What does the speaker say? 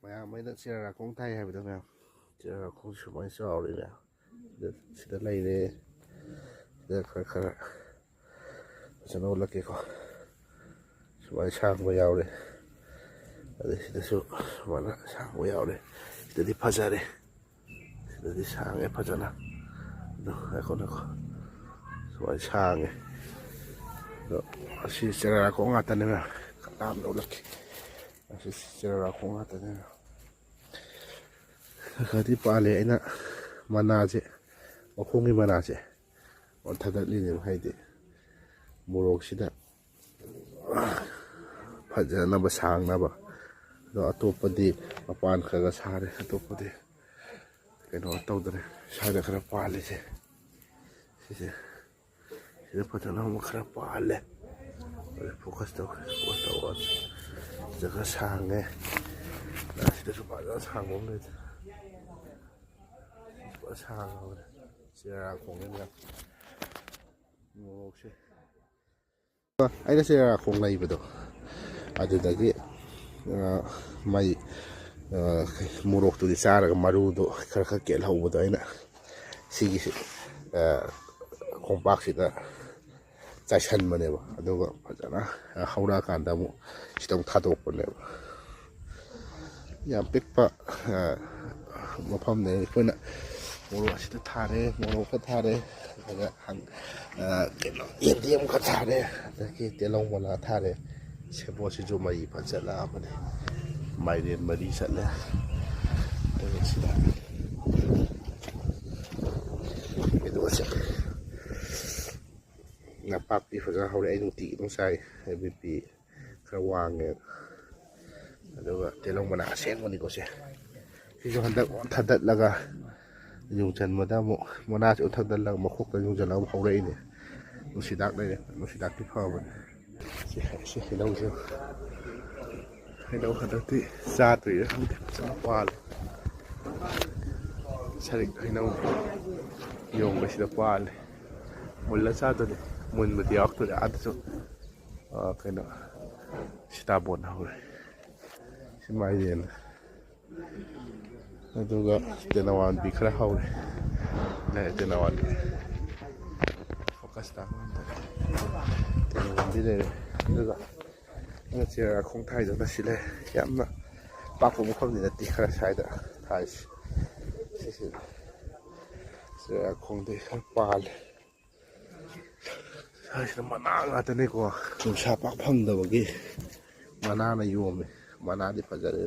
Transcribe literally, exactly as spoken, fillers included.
ꯃꯌꯥꯝ ꯑꯩꯅ ꯆꯦꯔꯥꯈꯣꯡ ꯊꯥꯏ ꯍꯥꯏꯕꯗꯣ ꯃꯌꯥꯝ, ꯆꯦꯔꯥꯈꯣꯡ ꯁꯨꯃꯥꯏꯅ ꯆꯥꯎꯔꯦ ꯃꯌꯥꯝ꯫ ꯁꯤꯗ, ꯁꯤꯗ ꯂꯩꯔꯦ꯫ ꯁꯤꯗ ꯈꯔ ꯈꯔ ꯐꯖꯅ ꯎꯠꯂꯛꯀꯦꯀꯣ꯫ ꯁꯨꯃꯥꯏꯅ ꯁꯥꯡꯕ ꯌꯥꯎꯔꯦ꯫ ꯑꯗꯩ ꯁꯤꯗꯁꯨ ꯁꯨꯃꯥꯏꯅ ꯁꯥꯡꯕ ꯌꯥꯎꯔꯦ꯫ ꯁꯤꯗꯗꯤ ꯐꯖꯔꯦ꯫ ꯁꯤꯗꯗꯤ ꯁꯥꯡꯉꯦ ꯐꯖꯅ꯫ ꯑꯗꯣ ꯉꯥꯏꯈꯣ, ꯉꯥꯏꯈꯣ꯫ ꯁꯨꯃꯥꯏꯅ ꯁꯥꯡꯉꯦ꯫ ꯑꯗꯣ ꯑꯁꯤ ꯆꯦꯔꯥꯈꯣꯡ ꯉꯥꯛꯇꯅꯦ ꯃꯌꯥꯝ꯫ ꯂꯥꯞꯅ ꯎꯠꯂꯛꯀꯦ꯫ ꯑꯁꯤ ꯆꯦꯔꯥꯈꯣꯡ ꯉꯥꯛꯇꯅꯦ꯫ ꯈꯔꯗꯤ ꯄꯥꯜꯂꯦ꯫ ꯑꯩꯅ ꯃꯅꯥꯁꯦ, ꯃꯈꯣꯡꯒꯤ ꯃꯅꯥꯁꯦ ꯊꯥꯗꯠꯂꯤꯅꯦꯕ, ꯍꯥꯏꯗꯤ ꯃꯣꯔꯣꯛꯁꯤꯗ ꯐꯖꯅꯕ, ꯁꯥꯡꯅꯕ꯫ ꯑꯗꯣ ꯑꯇꯣꯞꯄꯗꯤ ꯃꯄꯥꯟ ꯈꯔ ꯈꯔ ꯁꯥꯔꯦ꯫ ꯑꯇꯣꯞꯄꯗꯤ ꯀꯩꯅꯣ ꯇꯧꯗ꯭ꯔꯦ꯫ ꯁ꯭ꯋꯥꯏꯗ ꯈꯔ ꯄꯥꯜꯂꯤꯁꯦ, ꯁꯤꯁꯦ, ꯁꯤꯗ ꯐꯖꯅ ꯑꯃꯨꯛ ꯈꯔ ꯄꯥꯜꯂꯦ꯫ ꯑꯗꯨ ꯐꯣꯀꯁ ꯇꯧ, ꯐꯣꯀꯁ ꯇꯧ꯫ ꯁꯤꯗ ꯈꯔ ꯁꯥꯡꯉꯦ꯫ ꯁꯤꯗꯁꯨ ꯐꯖꯅ ꯁꯥꯡꯕ ꯑꯃ ꯂꯩ꯫ ꯐꯖꯅ ꯁꯥꯡꯉꯕꯅꯦ꯫ ꯆꯦꯔꯥꯈꯣꯡꯅꯤꯅ ꯃꯣꯔꯣꯛꯁꯦ꯫ ꯑꯩꯅ ꯆꯦꯔꯥꯈꯣꯡ ꯂꯩꯕꯗꯣ, ꯑꯗꯨꯗꯒꯤ, ꯑ, ꯃꯩ, ꯑ, ꯃꯣꯔꯣꯛꯇꯨꯗꯤ ꯆꯥꯔꯒ ꯃꯔꯨꯗꯣ ꯈꯔ ꯈꯔ ꯀꯦꯜꯍꯧꯕꯗꯣ ꯑꯩꯅ ꯁꯤꯒꯤ, ꯑ, ꯈꯣꯡꯄꯥꯛꯁꯤꯗ ꯆꯥꯏꯁꯟꯕꯅꯦꯕ꯫ ꯑꯗꯨꯒ ꯐꯖꯅ ꯍꯧꯔꯛꯑꯀꯥꯟꯗ ꯑꯃꯨꯛ ꯁꯤꯗ ꯑꯃꯨꯛ ꯊꯥꯗꯣꯛꯄꯅꯦꯕ꯫ ꯌꯥꯝ ꯄꯤꯛꯄ, ꯑ, ꯃꯐꯝꯅꯦ꯫ ꯑꯩꯈꯣꯏꯅ ꯃꯣꯔꯣꯛ ꯑꯁꯤꯗ ꯊꯥꯔꯦ, ꯃꯣꯔꯣꯛ ꯈꯔ ꯊꯥꯔꯦ, ꯑꯗꯨꯒ ꯍꯪ-, ꯑ, ꯀꯩꯅꯣ, ꯌꯦꯟꯗꯦꯝ ꯈꯔ ꯊꯥꯔꯦ, ꯑꯗꯒꯤ ꯇꯤꯜꯍꯧ ꯃꯅꯥ ꯊꯥꯔꯦ꯫ ꯁꯦꯕꯣꯠꯁꯤꯁꯨ ꯃꯔꯤ ꯐꯖꯅ ꯆꯠꯂꯛꯑꯕꯅꯦ꯫ ꯃꯥꯏꯔꯦꯟ ꯃꯔꯤ ꯆꯠꯂꯦ꯫ ꯑꯗꯨꯒ ꯁꯤꯗ ꯀꯩꯅꯣꯁꯦ, ꯅꯄꯥꯛꯄꯤ ꯐꯖꯅ ꯍꯧꯔꯦ꯫ ꯑꯩ ꯅꯨꯡꯇꯤꯒꯤ ꯑꯗꯨꯝ ꯆꯥꯏ꯫ ꯕꯤ ꯄꯤ ꯈꯔ ꯋꯥꯡꯉꯦ꯫ ꯑꯗꯨꯒ ꯇꯤꯜꯍꯧ ꯃꯅꯥ ꯑꯁꯦꯡꯕꯅꯤꯀꯣ ꯁꯦ꯫ ꯁꯤꯁꯨ ꯍꯟꯗꯛ ꯊꯥꯗꯠꯂꯒ ꯌꯨꯡꯁꯤꯟꯕꯗ ꯑꯃꯨꯛ ꯃꯅꯥꯁꯤ ꯊꯥꯗꯠꯂꯒ ꯃꯈꯣꯛꯇ ꯌꯨꯡꯁꯤꯜꯂꯒ ꯑꯃꯨꯛ ꯍꯧꯔꯛꯏꯅꯦ꯫ ꯅꯨꯡꯁꯤꯗꯥꯛ ꯂꯩꯔꯦ꯫ ꯅꯨꯡꯁꯤꯗꯥꯛꯇꯤ ꯐꯕꯅꯦ꯫ ꯁꯤ, ꯁꯤ ꯍꯩꯅꯧꯁꯦ꯫ ꯍꯩꯅꯧ ꯍꯟꯗꯛꯇꯤ ꯆꯥꯗ꯭ꯔꯤꯔ ꯈꯪꯗꯦ, ꯐꯖꯅ ꯄꯥꯜꯂꯦ꯫ ꯁꯔꯤꯛ ꯍꯩꯅꯧ ꯌꯣꯡꯕꯁꯤꯗ ꯄꯥꯜꯂꯦ꯫ ꯃꯨꯜꯂ ꯆꯥꯗꯣꯏꯅꯤ꯫ ꯃꯨꯟꯕꯗꯤ ꯌꯥꯎꯔꯛꯇꯣꯔꯦ꯫ ꯑꯥꯗꯁꯨ, ꯑ, ꯀꯩꯅꯣ, ꯁꯤꯇꯥꯕꯣꯟ ꯍꯧꯔꯦ꯫ ꯁꯤ ꯃꯥꯏꯔꯦꯟ꯫ ꯑꯗꯨꯒ ꯇꯦꯅꯋꯥꯟꯕꯤ ꯈꯔ ꯍꯧꯔꯦ꯫ ꯂꯩ, ꯇꯦꯅꯋꯥꯟꯕꯤ꯫ Focus ꯇꯥꯕ ꯉꯝꯗꯔꯦ꯫ ꯇꯦꯅꯋꯥꯟꯕꯤ ꯂꯩꯔꯦ꯫ ꯑꯗꯨꯒ ꯑꯩꯅ ꯆꯦꯔꯥꯈꯣꯡ ꯊꯥꯏꯗꯨꯅ ꯁꯤ ꯂꯩ꯫ ꯌꯥꯝꯅ ꯄꯥꯛꯄ ꯃꯐꯝꯗꯤ ꯅꯠꯇꯦ, ꯈꯔ ꯁ꯭ꯋꯥꯏꯗ ꯊꯥꯏꯁꯦ꯫ ꯁꯤꯁꯤꯅ ꯆꯦꯔꯥꯈꯣꯡꯗꯩ ꯈꯔ ꯄꯥꯜꯂꯦ꯫ ꯁ꯭ꯋꯥꯏꯁꯤꯅ ꯃꯅꯥ ꯉꯥꯛꯇꯅꯦꯀꯣ꯫ ꯅꯨꯡꯁꯥ ꯄꯥꯛ ꯐꯪꯗꯕꯒꯤ ꯃꯅꯥꯅ ꯌꯣꯝꯃꯦ꯫ ꯃꯅꯥꯗꯤ ꯐꯖꯔꯦ꯫